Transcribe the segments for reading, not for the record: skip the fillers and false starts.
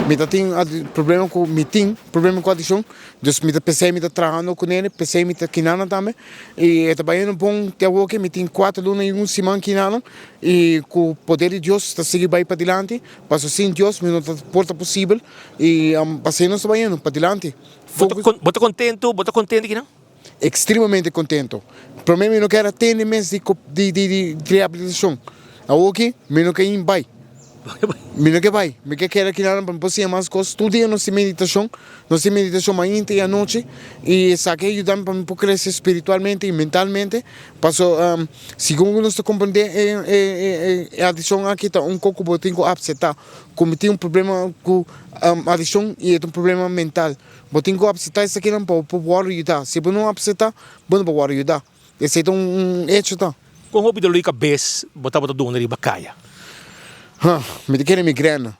Mi ta tin problema ku mi tin problema ku adikshon, dus mi ta p'esei mi ta trahando ku nene, p'esei mi ta kinanan tambe i e ta bayendo bon te awoki, mi tin kuater luna i un siman kinanan i ku poder di Dios ta sigui bai padilanti, pasobra sin Dios mi no ta por ta posibel i p'asei nos ta bayendo padilanti. Bo ta kontentu? Bo ta kontentu kinan? Extremamente contento. Prome mi no kier a tende mes di di di rehabilitacion. Awoki mi no ke in bai. Mi no ke bai. Mi ke keda kinan pa mi por siña mas cos. Tur dia nos tin meditacion. Nos tin meditacion mainta y anochi. Y esaki a yuda mi pa mi por crece spiritualmente y mentalmente. Paso segun cu nos ta comprende e e e adiccion aki ta un co cu bo tin cu acepta. Cu mi tin un problema cu adiccion y e ta un problema mental. Bo tin ku apseptá esakinan pa bo por wòrdu yudá. Si bo no apseptá, bo no por wòrdu yudá. Esei ta un echo ta. Kon hopi dolor di kabes bo tabata duna riba kaya? Ha, mi ta kere migrèna.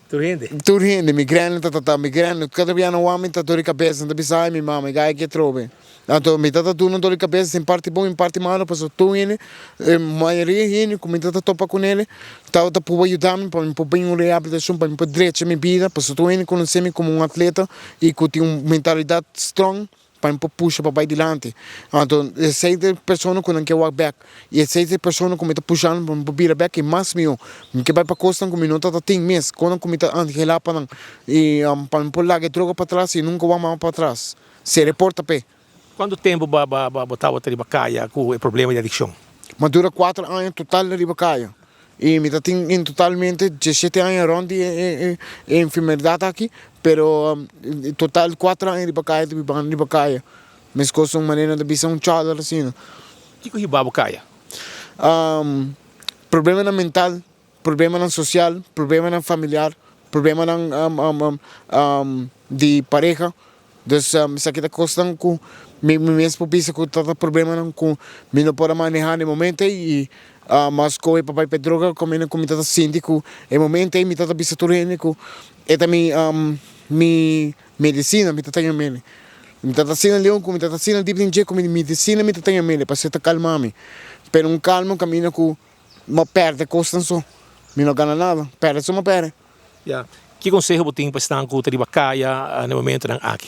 Tur hende? Tur hende, migrèna ta tratá migrèna. Kada bia nan wak mi ta dor di kabes, nan ta bisa, ai mi mama, e gaya ke trobe. Anto mi ta ta duna dor di kabes den parti bon i parti malo pasobra tur hende, e mayoria hende ku mi ta ta topa kunele tabata pruba yuda mi pa mi por bin un rehabilitashon, pa mi por drecha mi bida, pasobra tur hende konosé mi komo un atleta i ku tin un mentalidat strong pa mi por pusha pa bai dilanti. Anto esei ta e persona ku nan ke wak bèk i esei ta e persona ku mi ta pushando pa mi por bira bèk i mas mihó. Mi ke bai pa kosnan ku mi no ta ta tin mes, kosnan ku mi ta anhelá pa nan i pa mi por laga e droga patras i nunka wak mas patras. Se reporta p'e. Cuanto tempo bo bo tabata riba caya cu e problema di adiccion? Mi a dura cuater aña total riba caya y mi ta tin en totalmente diesshete aña rond di e enfermedad aki, pero total cuater aña riba caya ta bibando riba caya. Mescos un manera nan ta bisa un choler asina. Kico hiba bo caya? Problemanan mental. Problemanan social, problemanan familiar, problemanan di pareha. Dus esaki ta kosnan ku mi mes por bisa ku ta problemanan ku mi no por a maneha na e momento ei i mi a skohe pa bai pa e droga kaminda ku mi ta sinti ku e momento ei mi ta bisa tur hende ku e ta mi mi medisina mi ta ta yam'e. Mi ta asina leon ku mi ta asina dip den dje ku mi medisina mi ta yam'e pasobra e ta kalma mi. Pero un kalma kaminda ku M'a perde kosnan so, mi no gana nada, perde so m'a perde. Ya. Ki konseho bo tin pa esnan ku ta riba kaya na e momentonan aki?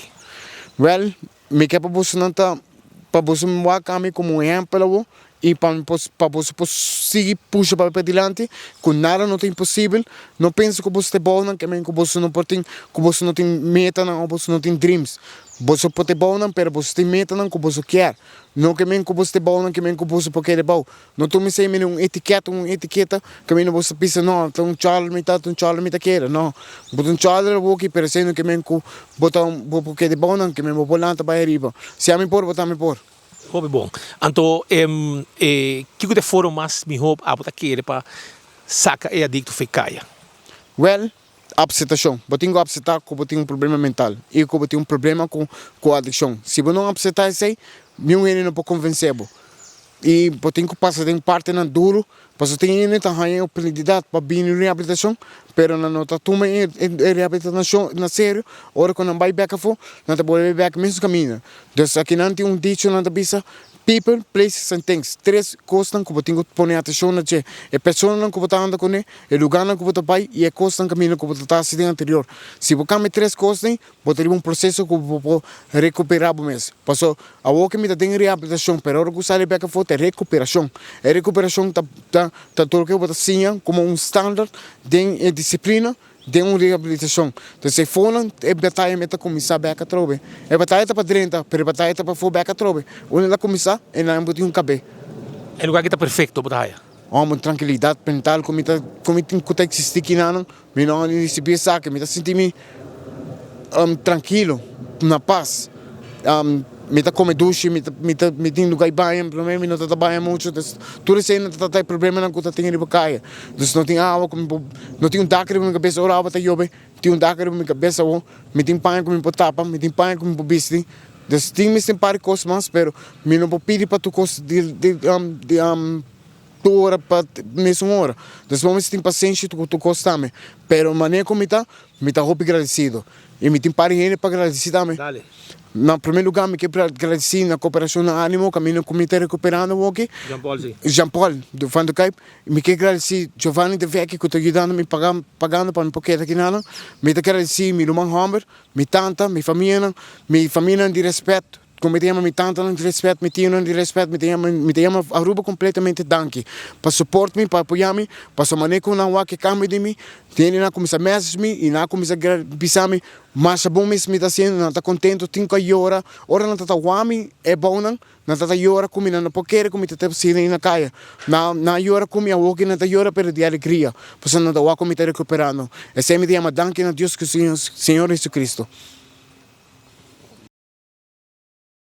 Wèl, mi ke pa bosonan ta, pa boso wak ami komo un ehèmpel awor i pa mi por, pa boso por sigui pusha pa padilanti ku nada no ta imposibel. No pensa ku boso ta e bounan ke men ku boso no por tin, ku boso no tin metanan òf boso no tin dreams. Boso por ta e bounan pero boso tin metanan ku boso kier. No ke men ku boso ta e bounan ke men ku boso por keda e bou. No tuma esei mene un etiketa, un etiketa kaminda bo sa bisa no, ta un chòler mi ta, ta un chòler mi ta keda. No, bo ta un chòler awoki, pero esei no ke men ku bo ta bo por keda bou nan, ke men bo por lanta bai ariba. Si ami por, bo tambe por. Hopi bon. Anto e kiko ta e forma mas mihó abo ta kere pa saka e adikto fei kaya? Wèl, apseptashon. Bo tin ku apseptá ku bo tin un problema mental i ku bo tin un problema ku ku adikshon. Si bo no apseptá esei, niun hende no por konvensé bo. I bo tin ku pasa den partenan duru, pasobra tin hende ta haña e oportunidat pa bini rehabilitashon, pero nan no ta tuma e rehabilitashon na serio, ora ku nan bai bèk afó, nan ta bolbe bèk mesun kaminda. Dus akinan tin un dicho nan ta bisa, People, places and things, tres kosnan ku bo tin ku pone atenshon na dje, e personanan ku bo ta anda kuné, e lugánan ku bo ta bai i e kosnan kaminda ku bo ta hasi den anterior. Si bo kambia e tres kosnan, Bo ta riba un proseso ku bo por rekuperá bo mes. Paso, awor ke mi ta den rehabilitashon, pero ora ku sali bek afó ta rekuperashon. E rekuperashon ta ta ta tur loke bo ta siña komo un standard den e disiplina den un rehabilitashon. Entonces e fonan e bataya mi ta kuminsá bek atrobe. E bataya ta pa drenta, pero e bataya ta pa afó bek atrobe. Unda el a kuminsá, e nan bo tin un kab'é. E lugar ki ta perfekto bo ta haya. Hòmber, trankilidat mental ku mi ta ku mi tin ku ta eksistí kinanan. Mi no a ricibi esaki, mi ta sinti mi trankilo, na pas. Mi ta come dushi, mi ta mi tin lugar di baña, prome mi no ta ta baña mucho, dus tur esei no ta ta e problemanan cu ta tin riba caya. Dus no tin awa cu mi por, no tin un dak riba mi cabeza ora awa ta yobe, tin un dak riba mi cabeza awor, mi tin paña cu mi por tapa, mi tin paña cu mi por bisti. Dus tin mester un par di cos mas, pero mi no por pidi pa tur cos di di. Tur ora pa mesun ora. Dus bo mester tin pasenshi ku tur kos tambe. Pero manera ku mi ta, mi ta hopi gradisido. I mi tin par di hende pa gradisí tambe. Na primer lugar mi ke gradisí na Koperashon na Animo kaminda ku mi ta rekuperando awoki. Jean Paul si. Jean Paul van de Kuip. Mi ke gradisí Giovanni de Vecchi ku ta yudando mi pagando pa mi por keda aki nan. Mi ta gradisí mi ruman hòmber, mi tanta, mi famianan, mi famianan di rèspèt. Ku mi ta yama mi tantanan di respet, mi tionan di respet, mi ta yama, mi ta yama Aruba completamente danki pa support mi, pa apoya mi, pasobra manera ku nan wak e cambio di mi, hendenan a cuminsa message mi y nan a cuminsa bisa mi masha bon mes mi ta haciendo, nan ta contento, tin cu a yora, ora nan ta ta wak mi e bounan, nan ta ta yora cu mi, nan no por kere cu mi ta ta haciendo na caya, nan nan a yora cu mi, awor ki nan ta yora pero di alegria, pasobra nan ta wak cu mi ta recuperando, esey mi ta yama danki na Dios cu Señor Jesucristo.